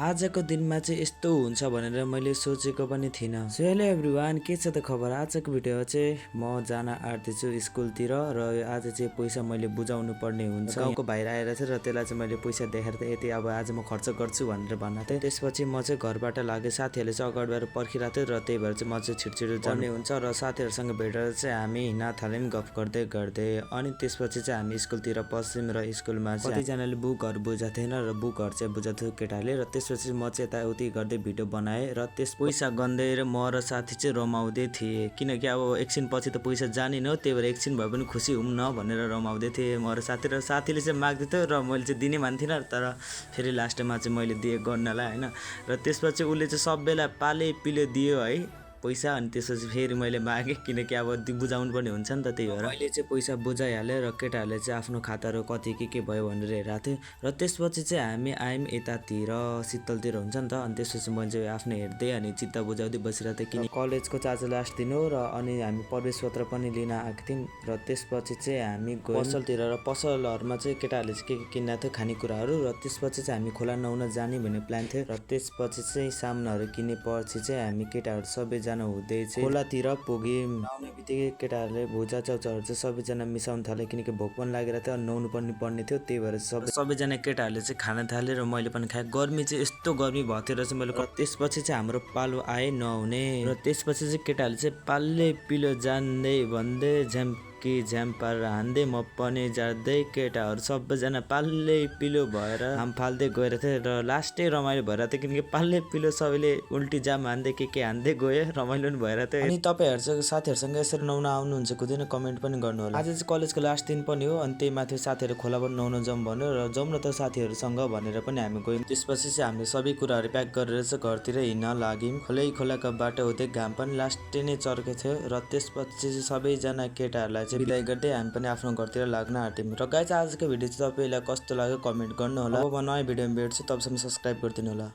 आजको दिनमा चाहिँ यस्तो हुन्छ भनेर मैले सोचेको पनि थिइनँ। सो हेलो एभ्रिवान, के छ त खबर? आजको भिडियो चाहिँ म जान आँट्दैछु स्कुलतिर र आज चाहिँ पैसा मैले बुझाउनु पर्ने हुन्छ। गाउँको भाइ आएर चाहिँ र त्यसलाई चाहिँ मैले पैसा देखाएर त यति अब आज म खर्च गर्छु भनेर भन्नु थिएँ। त्यसपछि म चाहिँ घरबाट लागेँ, साथीहरूले चाहिँ अगाडिबाट पर्खिरहेको थियो र त्यही भएर चाहिँ म चाहिँ छिटो जाने हुन्छ र साथीहरूसँग भेटेर चाहिँ हामी हिँड्न थाल्यौँ गफ गर्दै गर्दै। अनि त्यसपछि चाहिँ हामी स्कुलतिर पस्यौँ र स्कुलमा चाहिँ कतिजनाले बुकहरू बुझाएको थिएन र बुकहरू चाहिँ बुझाएको थियो केटाहरूले र त्यसपछि म चाहिँ यताउति गर्दै भिडियो बनाएँ र त्यस पैसा गन्दै र म र साथी चाहिँ रमाउँदै थिएँ, किनकि अब एकछिन पछि त पैसा जाने न, त्यही भएर एकछिन भए पनि खुसी हुँ न भनेर रमाउँदै थिएँ म र साथी। र साथीले चाहिँ माग्दै थियो र मैले चाहिँ दिने मान्थिनँ, तर फेरि लास्टमा चाहिँ मैले दिएँ गर्नलाई होइन। र त्यसपछि उसले चाहिँ सबैलाई पाले पिलो दियो है पैसा। अनि त्यसपछि फेरि मैले मागेँ, किनकि अब बुझाउनु पर्ने हुन्छ नि त, त्यही भएर मैले चाहिँ पैसा बुझाइहालेँ र केटाहरूले चाहिँ आफ्नो खाताहरू कति के भयो भनेर हेरेको थियो। र त्यसपछि चाहिँ हामी आयौँ यतातिर शीतलतिर हुन्छ नि त। अनि त्यसपछि मैले चाहिँ आफ्नो हेर्दै अनि चित्त बुझाउँदै बसिरहेको थिएँ, किन कलेजको चाहिँ आज लास्ट दिन हो। र अनि हामी प्रवेश पत्र पनि लिन आएको थियौँ। र त्यसपछि चाहिँ हामी पसलतिर र पसलहरूमा चाहिँ केटाहरूले चाहिँ के किन्न थियो खानेकुराहरू। र त्यसपछि चाहिँ हामी खोला नुहाउन जाने भन्ने प्लान थियो। र त्यसपछि चाहिँ सामानहरू किनेपछि चाहिँ हामी केटाहरू सबैजना हुँदै चाहिँ खोलातिर पुग्यौँ। आउने बित्तिकै केटाहरूले भुजा चाउचाउहरू चाहिँ सबैजना मिसाउन थाल्यो, किनकि भोक पनि लागेर थियो, नुहाउनु पर्ने थियो। त्यही भएर सबैजना केटाहरूले चाहिँ खान थाले र मैले पनि खाएँ। गर्मी चाहिँ यस्तो गर्मी भएको थियो र चाहिँ मैले त्यसपछि चाहिँ हाम्रो पालो आए नुहाउने। र त्यसपछि चाहिँ केटाहरूले चाहिँ पाले पिलो जान्दै भन्दै झ्याम पारेर हान्दै म पनि जाँदै केटाहरू सबैजना पाल्लै पिलो भएर हाम फाल्दै गएर थियो। र लास्टै रमाइलो भएर थियो, किनकि पाल्लै पिलो सबैले उल्टी जाम हान्दै के हान्दै गयो, रमाइलो पनि भएर थियो। अनि तपाईँहरू चाहिँ साथीहरूसँग यसरी नुहाउन आउनुहुन्छ कुदैन कमेन्ट पनि गर्नु होला। आज चाहिँ कलेजको लास्ट दिन पनि हो, अनि त्यही माथि साथीहरू खोलाबाट नुहाउन जाउँ भन्यो र जाउँ न त साथीहरूसँग भनेर पनि हामी गयौँ। त्यसपछि चाहिँ हामीले सबै कुराहरू प्याक गरेर चाहिँ घरतिर हिँड्न लाग्यौँ। खोलाको बाटो हुँदै घाम पनि लास्टै नै चर्केको थियो। र त्यसपछि चाहिँ सबैजना केटाहरूलाई चाहिँ बिदाई गर्दै हामी पनि आफ्नो घरतिर लाग्न आँट्यौँ। र गाइस आजको भिडियो चाहिँ तपाईँलाई कस्तो लाग्यो कमेन्ट गर्नु होला। अब म नयाँ भिडियोमा भेट्छु, तबसम्म सब्सक्राइब गरिदिनु होला।